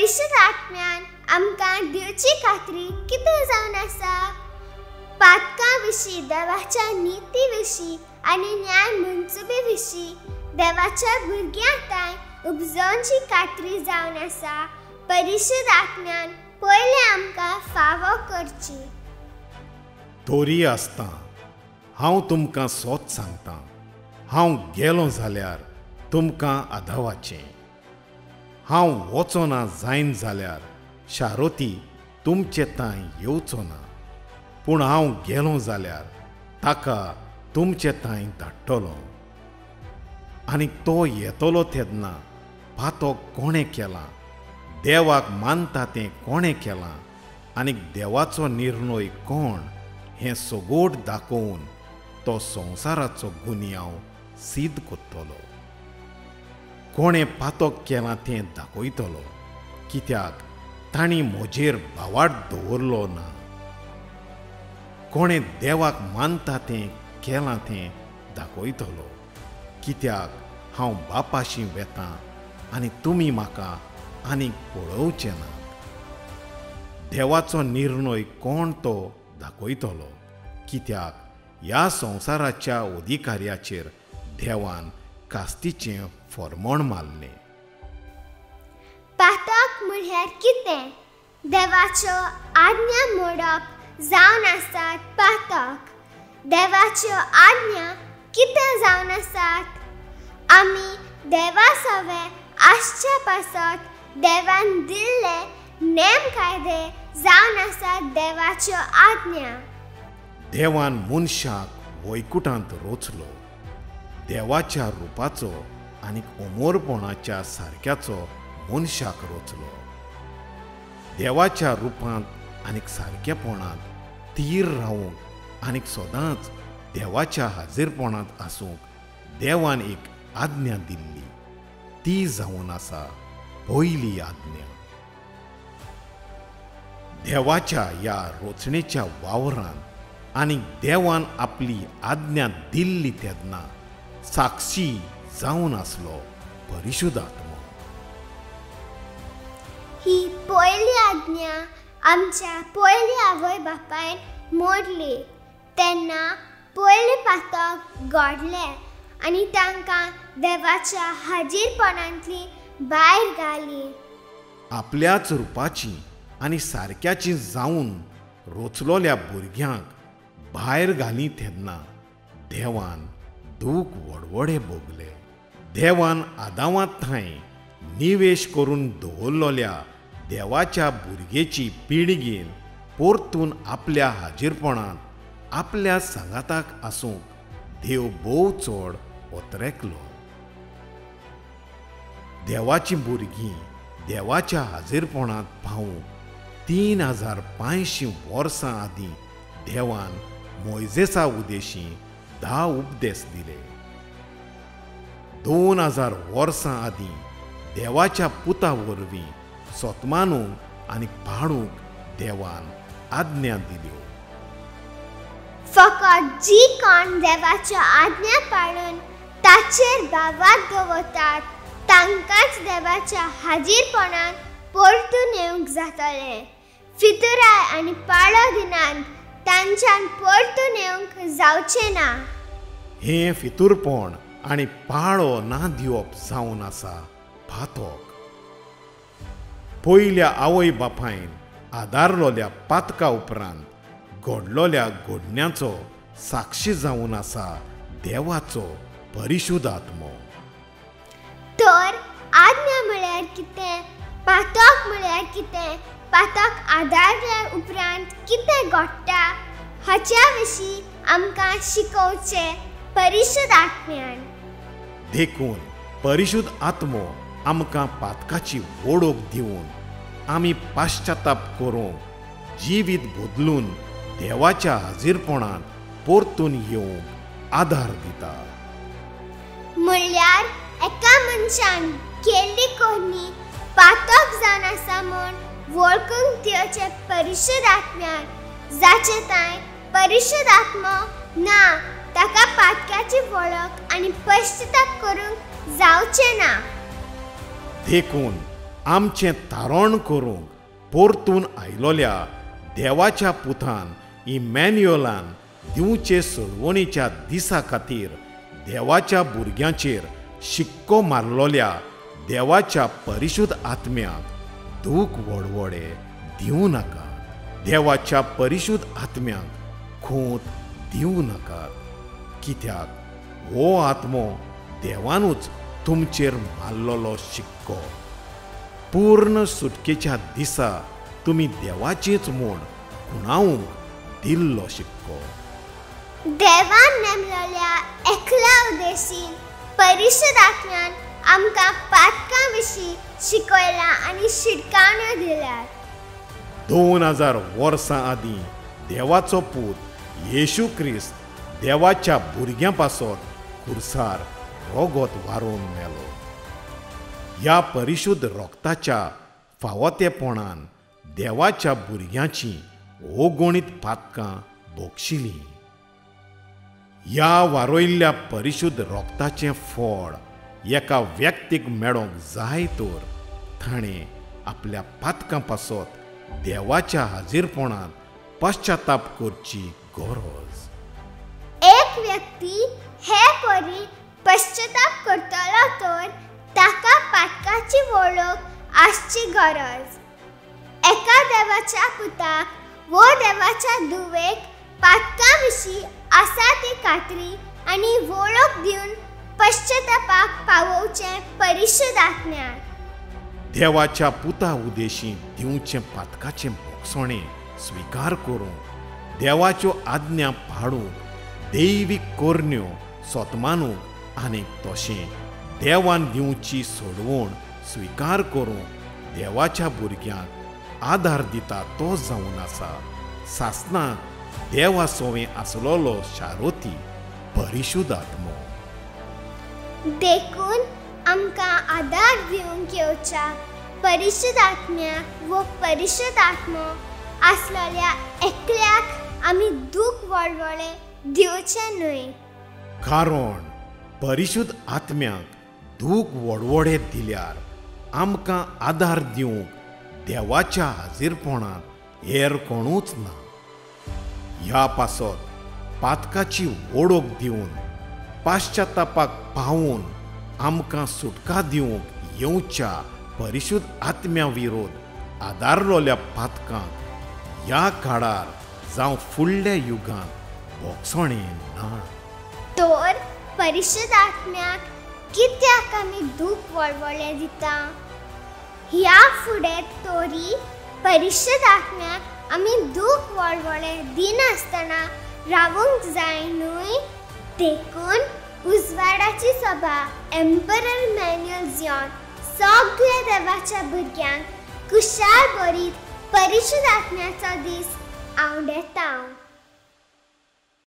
परिशुद्ध आत्म्यान आमकां दिवची खात्री कितें जावन आसा? पातकां विशीं, देवाच्या निती विशीं आनी न्याय मनसुबे विशीं देवाच्या भुरग्यां तांय उपजोवची खात्री जावन आसा। परिशुद्ध आत्म्यान पयलें आमकां फावो करची। तोरी आसता हांव तुमकां सोत सांगता, हांव गेलो जाल्यार तुमकां आदावाचें, हांव वचोना जायन जाल्यार शारोती तुमचे तांय येवचो ना, पूण हांव गेलो जाल्यार ताका तुमचे तांय धाडटलो। आनी तो येतलो तेन्ना पातक कोणें केलां, देवाक मानता तें कोणें केलां आनी देवाचो निर्णय कोण हें सगोट दाखोवन तो संवसाराचो गुन्यांव सिद्ध करतलो। कोणें पातक केलां तें दाखयतलो, कित्याक तांणी म्हजेर भावार्थ दवरलो ना। कोणें देवाक मानता तें केलां तें दाखयतलो, कित्याक हांव बापाशी वेतां आनी तुमी म्हाका आनीक पळोवचें ना। देवाचो निर्णय कोण तो दाखयतलो, कित्याक ह्या संवसाराच्या अधिकाऱ्याचेर देवान कास्तीचें फॉर्मोण मारलें। पातक म्हळ्यार कितें? देवाच्यो आज्ञा मोडप जावन आसात पातक। देवाच्यो आज्ञा कितें जावन आसात? आमी देवा सवे आसच्या पासत देवान दिल्ले नेम कायदे जावन आसात देवाच्यो आज्ञा। देवान मनशाक वैकुटांत रोचलो, देवाच्या रुपाचो आनी अमोरपणाच्या सारक्याचो मनशाक रोचलो। देवाच्या रुपांत आनी सारकेपणांत थीर रावूंक आनी सदांच देवाच्या हाजीरपणांत आसूंक देवान एक आज्ञा दिल्ली, ती जावन आसा पयली आज्ञा। देवाच्या ह्या रोचणेच्या वावरान आनी देवान आपली आज्ञा दिल्ली तेन्ना साक्षी जावन आसलो परिशुद्ध आत्मो। ही पयली आज्ञा आमच्या पयली आवय बापायन मोडली तेन्ना पयलें पातक घडलें आनी तांकां देवाच्या हाजीरपणांतली भायर घाली। आपल्याच रुपाची आनी सारक्याची जावन रोचलोल्या भुरग्यांक भायर घाली तेन्ना देवान दूख वडवडे भोगले। देवान आदावांत थंय निवेश करून दवरलोल्या देवाच्या भुरगेची पिळगेन परतून आपल्या हाजीरपणांत आपल्या सांगाताक आसूंक देव भोव चड ओतरेकलो। देवाची भुरगीं देवाच्या हाजीरपणांत पावूंक 3500 वर्सां आदीं देवान मोयजेसा उदेशी 10 उपदेश दिले। 2000 वर्सां आदीं देवाच्या पुता वरवीं सोतमानूंक आनी पाडूंक देवान आज्ञा दिल्यो। फकत जी कोण देवाच्यो आज्ञा पाळून ताचेर भावार्थ दवरतात तांकांच देवाच्या हाजीरपणांत परतून येवंक जातलें। फितुराय आनी पाळो दिनात तांच्यान परतून येवंक जावचें ना। हें फितूरपण आनी पाळो ना दिवप जावन आसा पातक। पयल्या आवय बापायन आदारलोल्या पातका उपरांत घडलोल्या घडण्याचो साक्षी जावन आसा देवाचो परिशुद्ध आत्मो। तर आज्ञा म्हळ्यार कितें, पातक म्हळ्यार कितें, पातक आदारल्या उपरांत कितें घडटा हाच्या विशीं आमकां शिकोवचें परिशुद्ध आत्म्यान। देखून परिशुद्ध आत्मो आमकां पातकाची वळख दिवन आमी पाश्चाताप करूंक जिवीत बदलून देवाच्या हाजीरपणांत परतून येवंक आदार दिता। म्हणल्यार एका मनशान केल्ली कोणी पातक जावन आसा म्हूण वळखूंक दिवचें परिशुद्ध आत्म्यान, जाचे तांय परिशुद्ध आत्मो ना ताका पातकाची वळख आनी पश्चाताप करूंक जावचें ना। देखून आमचें तारण करूंक परतून आयलोल्या देवाच्या पुतान इमॅन्युअलान दिवचे सोडवणीच्या दिसा खातीर देवाच्या भुरग्यांचेर शिक्को मारलोल्या देवाच्या परिशुद्ध आत्म्याक दूख वडवडे दिवं नाका। देवाच्या परिशुद्ध आत्म्याक खूंत दिवं नाकात, कित्याक हो आत्मो देवानूच तुमचेर मारलोलो शिक्को। पूर्ण सुटकेच्या दिसा तुमी देवाचेच म्हूण खुणावूंक दिल्लो शिक्को। देवान नेमलेल्या एकल्या उद्देशीन परिशुद्ध आत्म्यान आमकां पातकां विशीं शिकयलां आनी शिटकावण्यो दिल्यात। 2000 वर्सां आदीं देवाचो पूत येशू क्रिस्त देवाच्या भुरग्यां पासत खुर्सार रोगोत वारोवन मेलो। ह्या परिशुद्ध रोगताच्या फावोतेपणान देवाच्या भुरग्यांची अगणीत पातकां भोगशिलीं। ह्या वारोयल्ल्या परिशुद्ध रोगताचें फळ एका व्यक्तीक मेळोंक जाय तर ताणें आपल्या पातकां पासत देवाच्या हाजीरपणांत पश्चाताप करची गरज। एक व्यक्ती हे परी पश्चाताप करतलो तर ताका पातकाची वळख आसची गरज। एका देवाच्या पुताक वो देवाच्या धुवेक पातकां विशीं आसा ती खात्री आनी वळख दिवन पश्चातापाक पावोवचें परिशुद्ध आत्म्यान। देवाच्या पुता उदेशी दिवचें पातकाचें भोगसणें स्विकार करूंक, देवाच्यो आज्ञा पाळूंक, दैवीक करण्यो सोतमानूंक आनी तशें देवान दिवची सोडवण स्विकार करूंक देवाच्या भुरग्यांक आदार दिता तो जावन आसा सासणाक देवा सोवें आसलोलो शारोती परिशुद्ध आत्मो। देखून आमकां आदार दिवंक येवच्या परिशुद्ध आत्म्याक वो परिशुद्ध आत्मो आसलेल्या एकल्याक आमी दूख वळवळे दिवचें न्हय। कारण परिशुद्ध आत्म्याक दूख वडवडे दिल्यार आमकां आदार दिवंक देवाच्या हाजीरपणांत हेर कोणूच ना। ह्या पासत पातकाची वळख दिवन पाश्चातापाक पावून आमकां सुटका दिवंक येवच्या परिशुद्ध आत्म्या विरोध आदारलोल्या पातकांक ह्या काळार जावं फुडल्या युगांत भोगसणें ना। तर परिशुद्ध आत्म्याक कित्याक आमी दूख वळवळे दिता? ह्या फुडें तरी परिशुद्ध आत्म्याक आमी दूख वळवळे दिनासतना रावूंक जाय न्हय? देखून उजवाडाची सभा एम्परर मॅन्युअल झिऑन सगळ्या देवाच्या भुरग्यांक कुशाल बरीत परिशुद्ध आत्म्याचो दीस आवडेता।